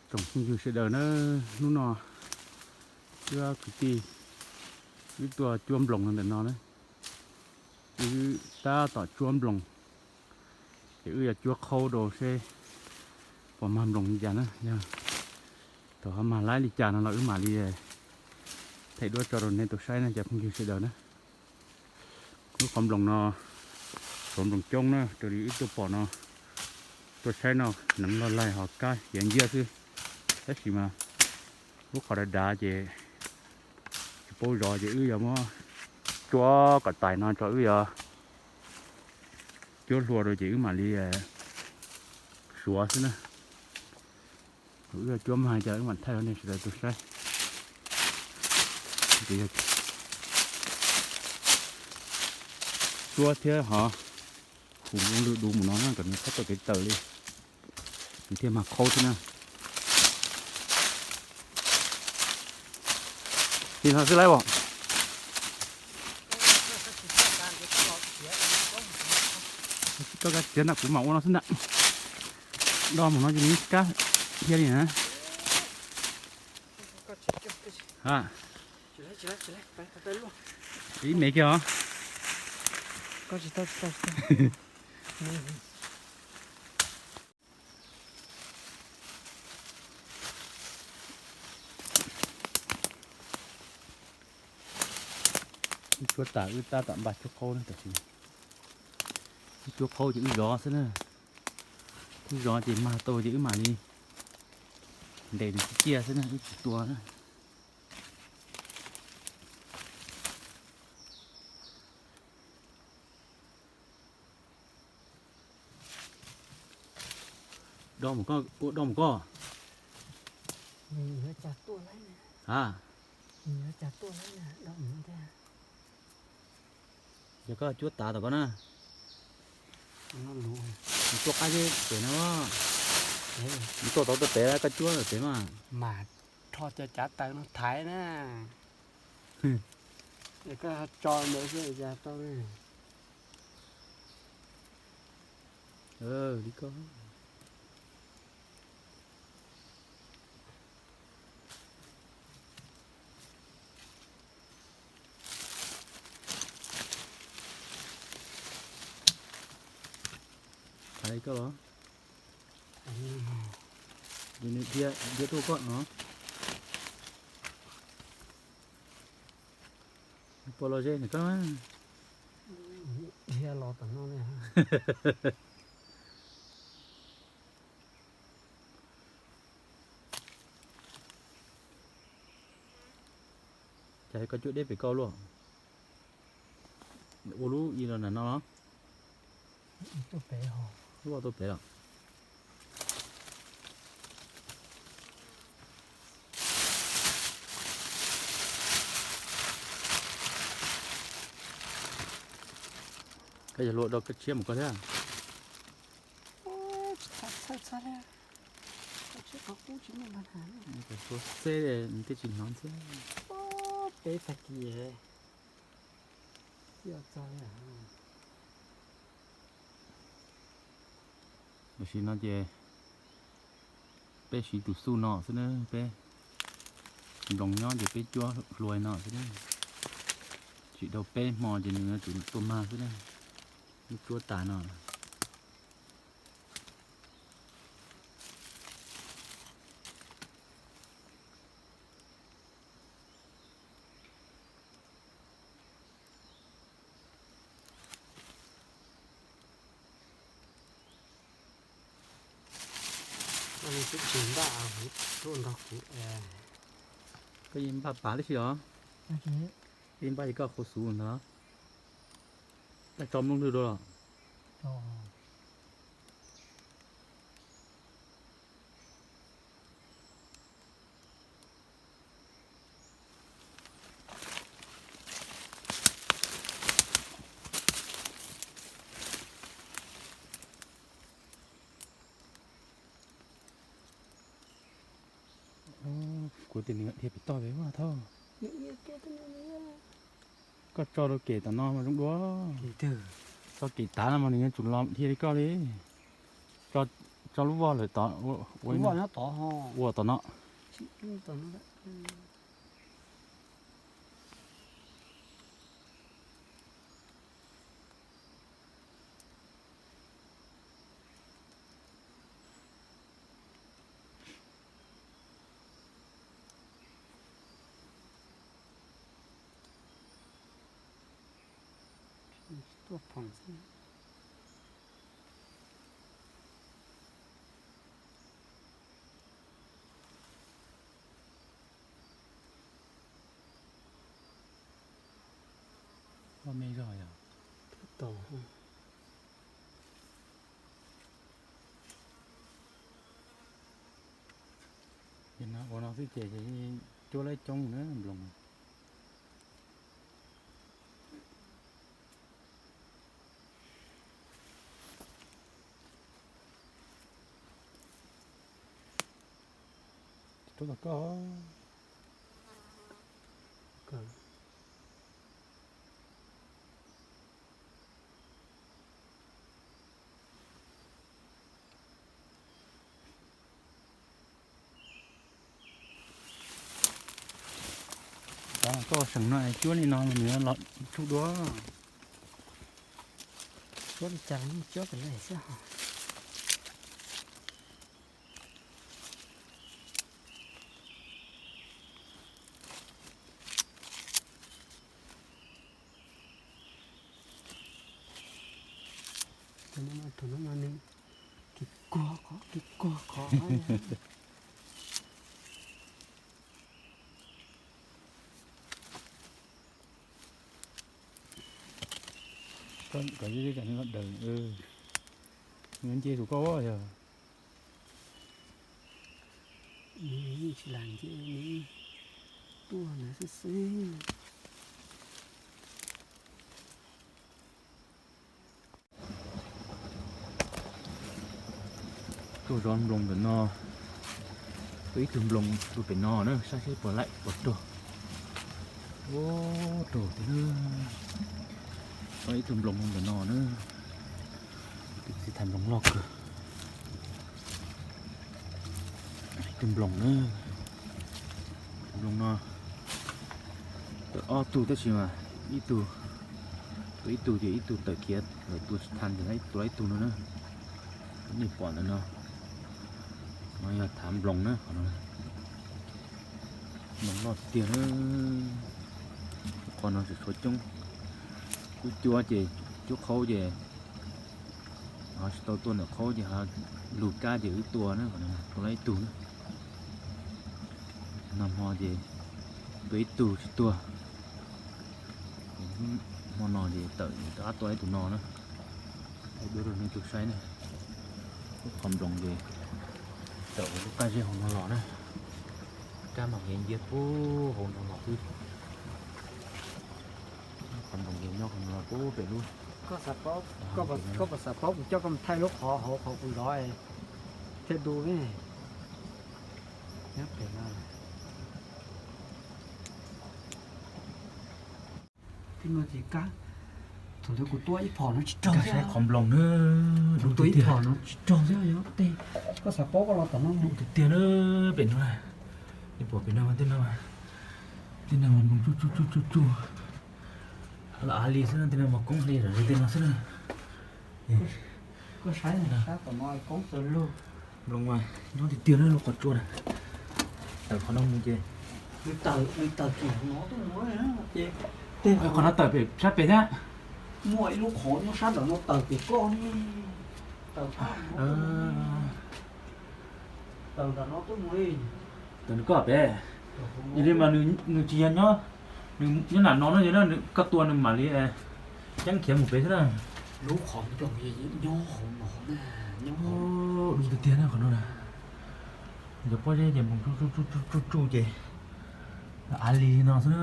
Tsoom phooj ywg sawv daws na, hnub no wb kwv tij wb tuaj cuab nploos no ntawm no na, wb tab tom cuab nploos, ces wb yuav cuab qhaub rau seb puas mag nploos li cas na. Yog thaum ho mag laib li cas no los wb mam li thaij duab tso rau nej tau saib na cov phooj ywg sawv daws na. Lub qhov nploos no, qhov nploos coob na, raws li wb tuaj pom no, tuaj saib no, hneev loj laig ho kab hiav nciab xwb. Tab sis mas lub qhov dav dav ces tsis paub zov ces wb yuav muab cuab kom tais no tso wb yuav cuab hlua rau ces wb mam li suav xwb na. Wb yuav cuab mag cas wb mam thaij rau nej sawv daws tau saib. Cuab thiab ho hu lwj du mus no na kom nws txhob tau kev tawm li, nws thiaj mag qhaub xwb na. Li no xwb lawm os. Koj kab txiav ntawm kuv mam ua no xwb ntag. Do mus no ces nws kab thiab li na. Ha, ib me kiag os. Wb cuab tas wb tab tom npaj cuab qhaub na, tam sim no wb cuab qhaub ces wb zov xwb na. Wb zov ces mag tau ces wb mam li ntes nws ciaj ciaj xwb na, wb tsis tua na. Do mus koj, ua do mus koj. Ha, yog koj cuab tas tom koj na. Nws tuaj qab zeb pem no, nws tuaj tau tuaj pem, koj cuab pem mas. Mas rho cov cav taws no thaiv na. Es koj tso ntawd xwb cas tau ne. Li koj. Thaiv koj los? Dhia tuaj koj no. Puas los ze ntawm koj? Dhia los tom no ne. Cas koj cuab deb pem koj luaj? Ua lub i los nram no los? Lub tuaj pem los? Koj yog luag do koj tshiab mus koj thiab. Xeb nws thiaj tsis hnov ntxiab. Peb tag kis. Tam sim no ces peb siv tus xuj no xwb na, peb nploos nyob ces peb cuab hlua no xwb na. Tsis dhau peb hmo ces nws yuav tsum tuaj mag xwb na. Wb cuab tas no. Koj yeej npaj pas tib si os. Yeej npaj ces koj qhuav xub ntag. Koj tso mloog lwg dua los? Kuv tias nws dhia pem toj pem mas thauj. Koj tso rau kem tom no mas zoo dua. Tso kem tav no mas nws yuav tsum los dhia li koj li. Tso, Tso lub voj lawm tod, ua tom no. Ua me zog yog. Ua no xwb ces cuab lawm coob na nploos. Koj seem no cuab li no nws los tsuj dua. Cuab li cas los yeej cuab kom lawm xwb. Tus no mas, tus no mas nws kis kuag qhov, kis kuag qhov. Koj, koj, daws, nws nce tus koj yog. Nws yeej tsis lam nce, nws tuaj ntawd xwb xwb. Tuaj zov nploos pem no, tuaj ib tug nploos tuaj pem no na, saib seb puas laim puas raug. Ua raug tiag na. Tuaj ib tug nploos pem no na. Txiv thais nploos loj kawg. Ib tug nploos na. Nploos no tawm ob tug tab sis mas ib tug, tua ib tug ces ib tug tawm khiav lawm, tua tsis tau ces tua ib tug no na. Nej pom ntawm no, no yog thav nploos na, qhov no nploos loj tiag na. Qhov no tseem tshuav coob, kuv cuab ces cuab qhaub ces ho tsis tau tua ntawm qhaub ces ho lug kab ces wb tua na, tua tau ib tug na. Nag hmo ces tua ib tug tsis tuag. Hmo no ces tawm rov qab tua ib tug no na. Thaij duab rau nej tug saib na. Lub qhov nploos ces tawm lub qab zeb hauv no los na. Kab mas nqis ncia puag hauv no los xwb. Qhov nploos ces nyob hauv no los puag pem lub. Koj puas xav paub kuv coj koj mus thaij lub qhov hauv qhov kuv zov thiaj du ne? Nyob pem no. Tib no ces kab, thaum ntawd kuv tua ib phom no tsis raug thiab. Saib qhov nploos na, kuv tua ib phom no tsis raug thiab yog tej. Koj xav paub koj los tom no tiag tiag na. Pem no, nej pom pem no, tej no, tej no mas nploos tsuj tsuj tsuj tsuj tsuj. Los av li xwb na, tej no mas koob hli zom zaws tej no xwb na. Koj saib, sab tom no koob txawv lug. Nploos mas nyob tiag tiag na lub qhov tsua na. Tawm qhov no mus ces nws tawm, nws tawm kiag no tuaj mus ces tej qhov no tawm pem sab pem thiab. Muaj ib lub qhov nyob sab nram no tawm pem koj ne. Tawm, tawm nram no tuaj mus li. Tawm nws koj pem. Yog li mas nws tsis yog nyob, nws nyob nram no no, yog koj tua nws mam li ceeb khiav mus pem xwb na. Lub qhov nploos nyob hauv no na, nyob hauv. Dub tiag tiag na qhov no na. Cov pob zeb ces nploos tsuj tsuj tsuj ces av li no xwb na.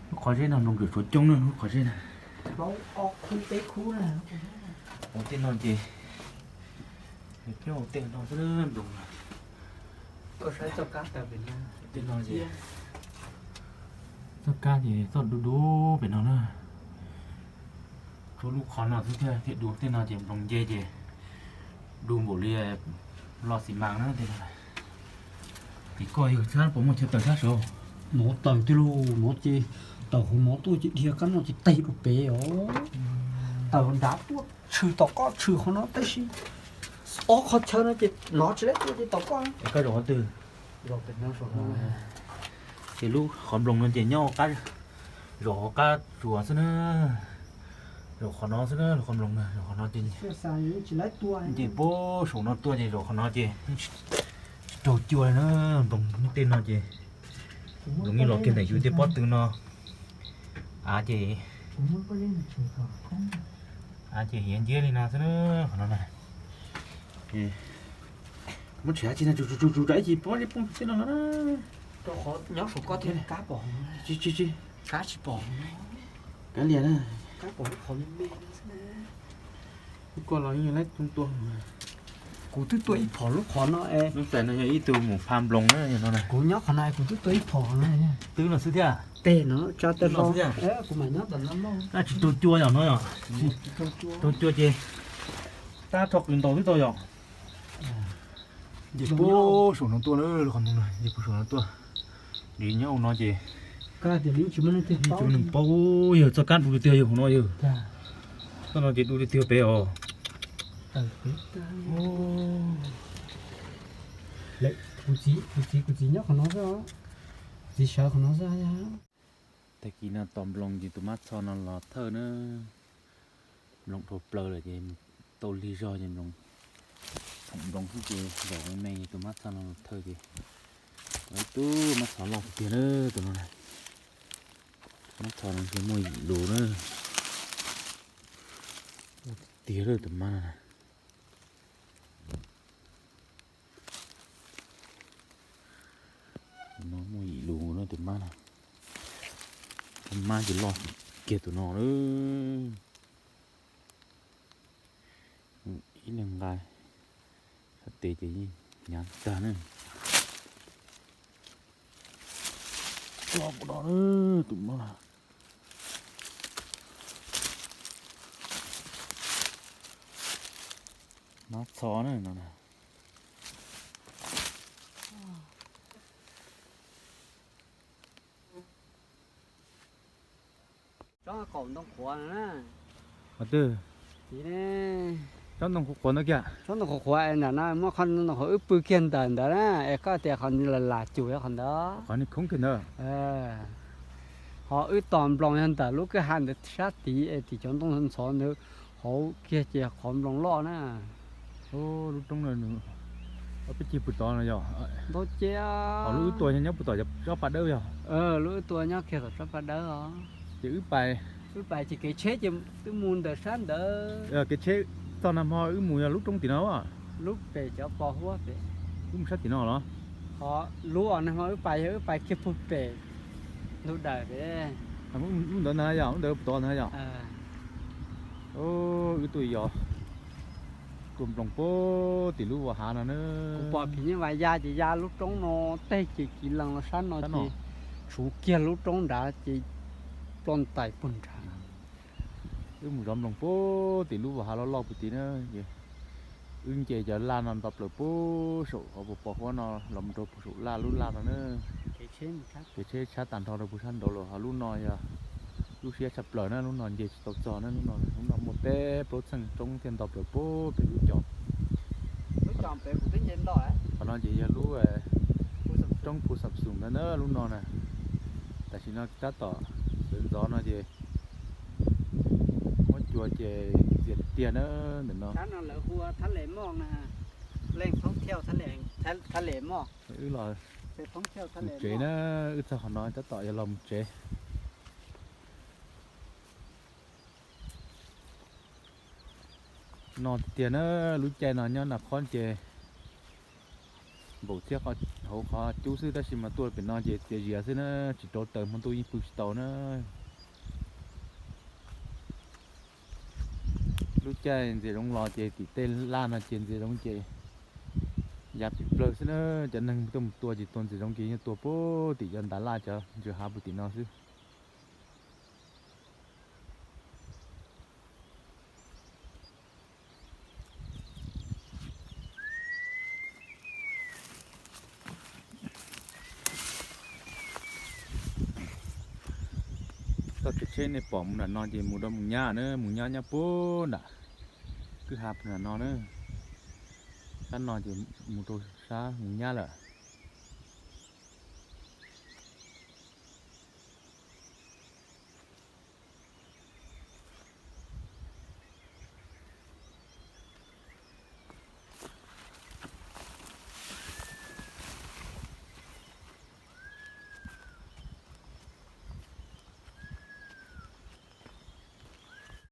Lub qhov zeb no nploos tseem tshuav coob na lub qhov zeb na. Ua tej no ces nyob ua tej no xwb na nploos. Koj saib txoj kab taw pem no, tej no ces txoj kab ces txoj dub dub pem no na. Tshuav lub qhov no xwb thiaj thiaj dub, tej no ces nploos nce ces Du npaum li los xi mas na. Tim koj yog sab puas muaj chaw tawm sab saud? No tawm tiag lauj, no ces tawm hauv no tuaj ces dhia kab no ces tig rau pem os. Tawm nrad tuaj tshwm tom koj tshwm qhov no tab sis ob qhov chaw no ces nov tsis laib tuaj ces tom koj. Koj zaum qhov twg? Ces lub qhov nploos no ces nyob qab, zaum qab tsuas xwb na. Zaum qhov no xwb na, qhov nploos na, zaum qhov no ces nce puag saum no tuaj ces zaum qhov no ces tsis raug cua li na. Nploos tej no ces nploos yeej los kiag ntawm yus tej pob tw no. Av ces, av ces hiav nciab li no xwb na, qhov no na. Muab tshem tsis na, tsus tsus tsus tsus ib chim pob zeb poob tej no na. Rau qhov nyob saum koj thiab kab pom, tsis tsis tsis, kab tsis pom, kab lias na. Kab pom qhov me me no xwb na. Koj los yeej laib tua. Kuv twb tua ib phom lub qhov no es. Lub tais no yog ib tug mus pha nploos na no. Kuv nyob qhov no kuv twb tua ib phom no. Twb no xwb thiab. Tej no tsa tej no, kuv mam nyob tom no lauj. Tsis raug cua yom no yom. Raug cua ces tab rho qws ntaus twb tau yom. Nce puag saum no tuaj na, qhov no nce puag saum no tuaj. Nws nyob hauv no ces tsis muaj neeg paub, yog txoj kab du tiag tiag yog hauv no yog. Txoj no ces du tiag tiag pem os. Kuv txiv, kuv txiv, kuv txiv nyob qhov no xwb, kuv txiv sawv qhov no xwb. Tag kis no tos nploos ces tus mab txho no los thawj na. Nploos dhau plaws lawm ces tau lig zog ces nploos, thaum nploos xwb ces zaum me me ces tus mab txho no los thawj ces, ib tug mab txho loj tiag tiag na tus no. Mab txho no ntshe muaj yim lus na. Tiag lawm tus mab no na. Tus no muaj yim lus na tus mab no. Tus mab ces loj kiag tus no na. Ib leeg nqa sab tes ces yeej hnyav tag na. Loj puas no na tus mab. Mab txho na no na. Tsob qaum ntoo qhuav no na. Qhov twg? Tsob ntoo qhuav qhuav ntawd kiag. Tsob ntoo qhuav qhuav ntawm no muaj qhov ntoo qhuav wb pw kiag ntawm ntawd na, es koj tias qhov lam lam cum yog qhov ntawd. Qhov ni khoob kiag ntawd. Ho wb tos nploos yog ntawm lub kwj ha ntawd sab tid es tim cov ntoo ntxhov ntawd hauv kiag ces qhov nploos loj na. Lub roob no, peb cig puag tod no yog. Ntau ces, ho lub wb tua nyob puag tom tsob pas dawb yog. Lub wb tua nyob kiag tom tsob pas dawb os. Ces wb pais, wb pais ces kev tsheb ces twb mus ntawm sab ntawd. Kev tsheb txog nag hmo wb mus yog lub roob tim no. Lub pem cov pos huab pem. Wb mus sab tim no los? Ho lub os, nag hmo wb pais yog wb pais kiag puag pem ntug dawm pem. Lub ntawd ntag yog, lub ntawd puag tod ntag yog. Wb tuaj yos, tua nploos puag tim lub vas hav no na. Kuv pom phim nyuj vais ya ces ya lub roob no teg ces kiv lees los sab no ces tshuv kiag lub roob nrad ces ploj ntais puag nrad. Wb mus zov nploos puag tim lub vas hav loj loj puag tid na. Wb nce cov laj no nto plaws puag saum qhov pos huab no los mus rau puag saum laj lub laj no na. Kev tsheb tshab tag nrho rau puag sab nraud los ho lub no yog lub siab tshaj plaws na, lub no nce tsis tau txog na, lub no, lub no muaj peb plaub txheej roob thiaj nto plaws puag pem lub cov. Qhov no ces yog lub roob Phu Xam Xum ntawd na lub no na. Tam sim no tab tom sawv ntxov no ces muab cua ces ntxias tiag tiag na ntawm no. Leej thoob thiaj thab le moj. Wb los mus tsev na, wb txog qhov no tab tom yuav los mus tsev. No tiag tiag na, lub caij no nyob Naj Khob ces npaum thiab hauv qhov cub xwb, tab sis mas tuaj pem no ces txias zias xwb na, tsis rauv taws hmo ntuj yeej pw tsis tau na. Lub caij ntxias zoov los ces tim tej laj no ces ntxias zoov ces ya pim plawg xwb na. Cov neeg tuaj mus tua ces tua ntxias zoov ces yeej tua puag tim cov ntav laj cov ntsia hav puag tim no xwb. Txoj kev tsheb nej pom mus nram no ces mus rau Mus Nyab na, Mus Nyab nyob puag nram kwj ha puag nram no na. Sab no ces mus rau sab Mus Nyab lawm.